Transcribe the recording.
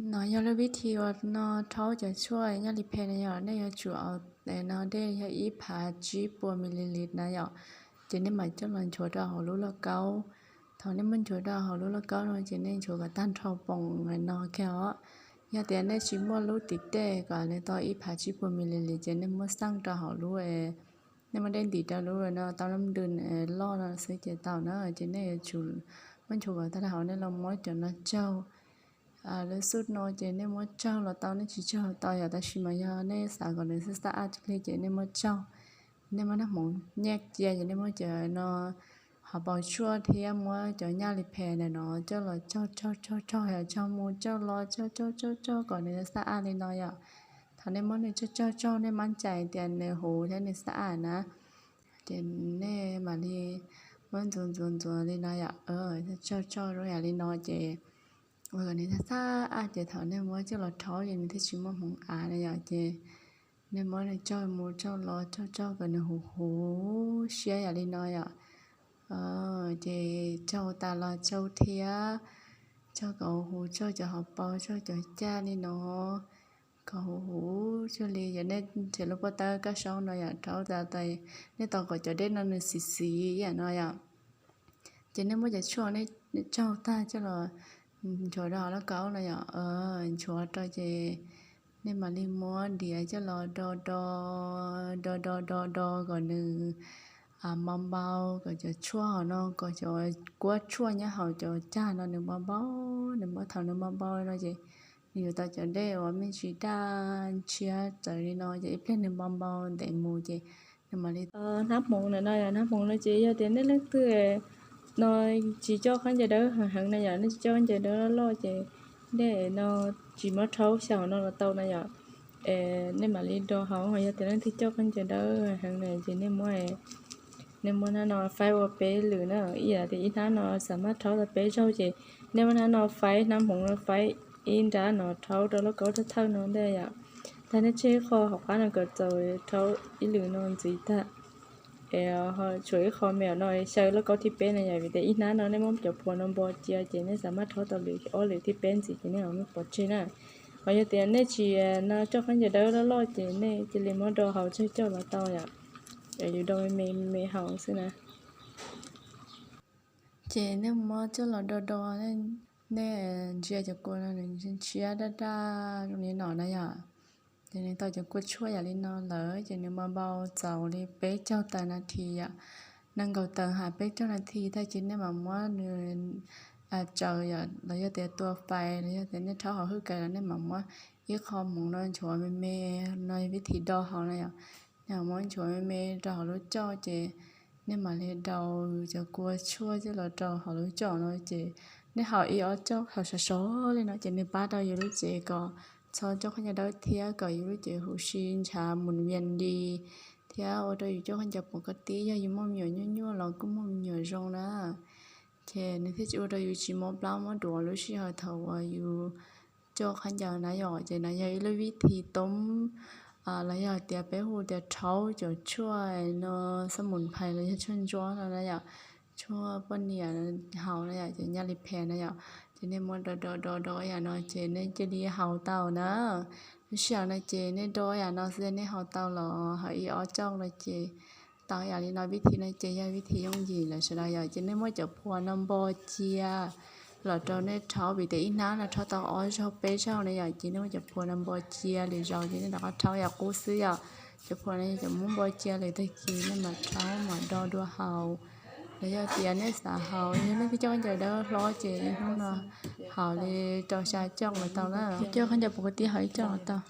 No yog lub vib thi uas no rhaub cov tshuaj nyaj li phem na yom, nej yuav tsum, no dej yog ib phav tsib puas mili lis na yom, ces nej mam coj los nchuav rau hauv lub lauj kaub. Thaum nej muab nchuav rau hauv lub lauj kaub no ces nej nchuav kom tag nrho poom no kiag os. Yog tias nej tsis muaj lub tim tej kom nws tau ib phav tsib puas mili lis ces nej muab xaj rau hauv lub, nej muab dej ntim rau lub no tau lub dwm loj no xwb ces tau na. Ces nej yuav tsum muab nchuav kom tag hauv, nej los muab cov no tsaug. Lub xub no ces nej muab tsaug los tau, nej tsis tsaug los tau yom, tab sis mas yog nej xav kom nws xab xab ab li ces nej muab tsaug. Nej muab nab hmoov nyaj cia ces nej muab cov no hauv paus tshuaj thiab muab cov nyaj li phem ntawm no coj los tsaug tsaug tsaug tsaug, yog tsaug mus tsaug los tsaug tsaug tsaug tsaug kom nws xab ab li no yom. Thaum nej muab nws tsaug tsaug tsaug nej mab cais tias nws huv thiab nws xab ab na, ces nej mam li muab ntxuav ntxuav ntxuav li no yom, tsaug tsaug zoo yam li no ces ua kom nws xab xab ab ces thaum nej muab coj los rhaub ces nws thiaj tsis muaj hmoov av na yom. Ces nej muab nws tsaug mus tsaug los tsaug tsaug kom nws huv huv siab yam li no yom. Ces tsaug tas los tsaug thiab, tsaug kom huv huv, tsaug cov hauv paus, tsaug cov caj li no kom huv huv cuag li yog nej nrhiav lub pob tawb kab saub no yom, rhaub tas tas nej tos kom cov dej no nws xim xim yam no yom. Ces nej muab cov tshuaj nej tsaug tag coj los nchuav rau hauv lauj kaub no yom, nchuav rau ces nej mam li muab diav coj los do do do do do do kom nws npau npau, kom cov tshuaj hauv no, kom cov kuab tshuaj nyob hauv cov cag no nws npau npau, nws npau, thaum nws npau npau no ces nws yuav tau cov dej uas me ntsis daj ntshiab txawv li no ces ib pliag nws npau npau ntev mus ces nws mam li hnab hmoov na no yom. Hnab hmoov no ces yog tias nej leej twg no tsis coj khaub ncaws dawb heev heev na yom, nej tsis coj khaub ncaws dawb loj loj ces dej no tsis muab rhaub xyaum no los tau na yom. Nej mam li do hauv, yog tias leej twg coj khaub ncaws dawb heev na ces nej muab, nej muab hnab no faib ua peb lwm na, ib yam tias ib hnab no xam maj rhaub tau peb zaug ces nej muab hnab no faib, hnab hmoov no faib ib nrab no rhaub rau lauj kaub thawj thawj no ntej yom. Tag nej tseg ib qho hauv qab no kom txaus rhaub ib lwm no ntxiv tag. Es tshuav ib qho me no xyaw lauj kaub thib peb no yom, vim tias ib hnab no nej muab cov phuam no npo cia ces nej xam maj rhaub tau lwm ob lwm thib peb ntxiv ces nej ho muab pov tseg na. Ho yog tias nej tsis no coj khaub ncaws dawb loj loj ces nej cia li muab do hauv tsawg coj los tau yom. Yus do me me me hauv xwb na. Ces nej muab coj los do do, nej ntsia cov kua no nws ntshiab daj daj zoo li no na yom. Ces nws tau cov kua tshuaj yam li no lawm ces nws npau npau txaus li peb caug tawm nas this yom. Nees nkaum tawm hais peb caug nas this tag ces nej mam muab nws tsaws yom, los yog tias tua fais los yog tias nej rhaub hauv hwj kais los nej mam muab ib qho hmoov no nchuav me me, no vib thim do hauv na yom. Nej mam muab nchuav me me rau hauv lub coj ces nej mam li daus cov kua tshuaj coj los rau hauv lub coj no ces nej haus ib ob coj haus sov sov li no ces nws pab rau yus lub cev kom txhob coj khaub ncaws dawb thiab kom yus lub cev huv si ntshav mus vias li thiab ua rau yus coj khaub ncaws pom koj tib, yog yus muaj me nyuam nyuaj nyuaj los kuj muaj me nyuam zoo na. Ces nws thiaj tsis ua rau yus tsis mob plab mob duav lub sij hawm thaum uas yus coj khaub ncaws na yom. Ces no yog ib lub vib thi toob los yog tias peb hu tias rhaub cov tshuaj no, xab mus phais los yog tshuaj ntsuab no na yom, tshuaj poj niam haus na yom, ces nyaj li phem na yom. Ces nej muab do do do do yam no ces nej cia li haus tau na. Lub sij hawm no ces nej do yam no xwb nej haus tau los haus ib ob coj no ces tau yam li no. Vib thi no ces yog vib thi yooj yim lawm sawv daws yom. Ces nej muab cov phuam no npo cia los rau nej rhaub, vim tias ib hnab no rhaub tau ob zaug peb zaug na yom. Ces nej muab cov phuam no npo cia lwm zaus ces nej rov qab rhaub yam qub xwb yom. Cov phuam no yog cov muab npo cia lwm tag kis nej mam rhaub mam do dua haus. Los yog tias nej xav haus, yog nej twb coj khaub ncaws dawb hlob ces ib hnub no haus li rau xya coj los tau na. Coj khaub ncaws pom koj tib haus ib coj los tau.